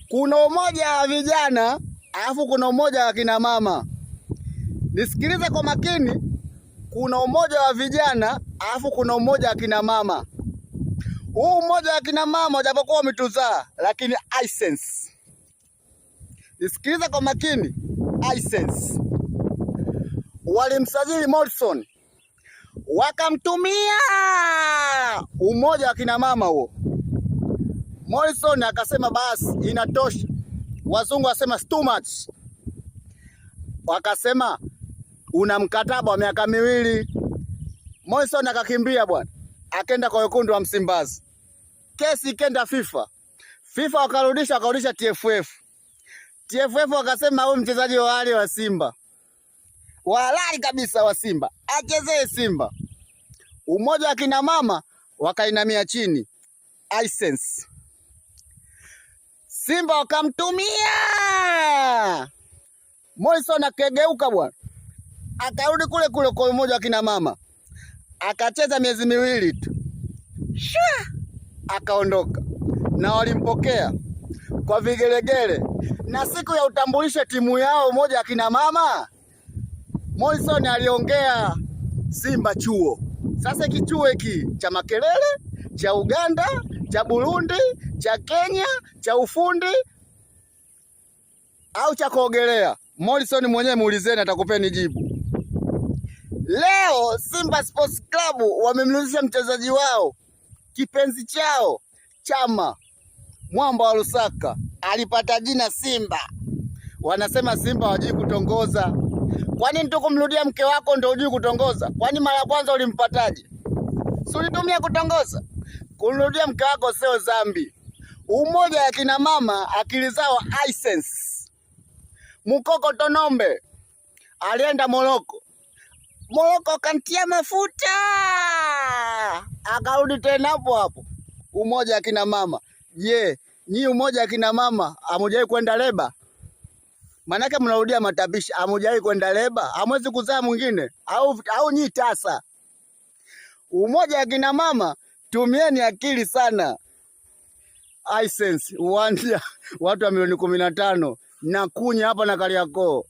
Kuna umoja wa vijana alafu kuna umoja wa kina mama. Nisikilize kwa makini. Kuna umoja wa vijana alafu kuna umoja wa kina mama. Huu umoja wa kina mama japokuwa umetuzaa, lakini essence. Nisikilize kwa makini, essence. Walimsajili Morrison wakamtumia umoja wa kina mama huo. Morrison akasema basi inatosha. Wazungu wasema it's too much, wakasema una mkataba wa miaka 2. Morrison akakimbia bwana, akenda kwa wekundu wa Msimbazi. Kesi ikenda FIFA, FIFA wakarudisha TFF. TFF wakasema huyu mchezaji wa hali wa Simba, wa halali kabisa wa Simba, achezee Simba. Umoja wa kina mama wakainamia chini Hisense. Simba wakamtumia Morrison, akageuka bwana, akarudi kule kule kwa umoja wa kina mama, akacheza miezi 2 tu, shwa, akaondoka, na walimpokea kwa vigelegele. Na siku ya utambulisho timu yao umoja wa kina mama, Morrison aliongea Simba chuo. Sasa kichuo hiki cha Makerere, cha Uganda, cha Burundi, cha Kenya, cha ufundi au cha kuogelea? Morrison mwenyewe muulizeni, atakupeni jibu. Leo Simba Sports Club wamemrudisha mchezaji wao kipenzi chao Chama, mwamba wa Lusaka, alipata jina Simba. Wanasema Simba hawajui kutongoza. Kwani mtu kumrudia mke wako ndio hujui kutongoza? Kwani mara ya kwanza ulimpataje? Si ulitumia kutongoza? Kumrudia mke wako sio dhambi. Umoja ya kina mama akili zao Hisense. Mukoko Tonombe alienda Moroko. Moroko kantia mafuta, akarudi tena hapo hapo. Umoja ya kina mama. Je, nyi umoja ya kina mama hamujai kwenda leba? Manake mnarudia matabishi, hamujai kwenda leba, hamwezi kuzaa mwingine au nyi tasa. Umoja ya kina mama, tumieni akili sana. Hisense uwanja watu wa milioni 15 na kunya hapa na Kariakoo.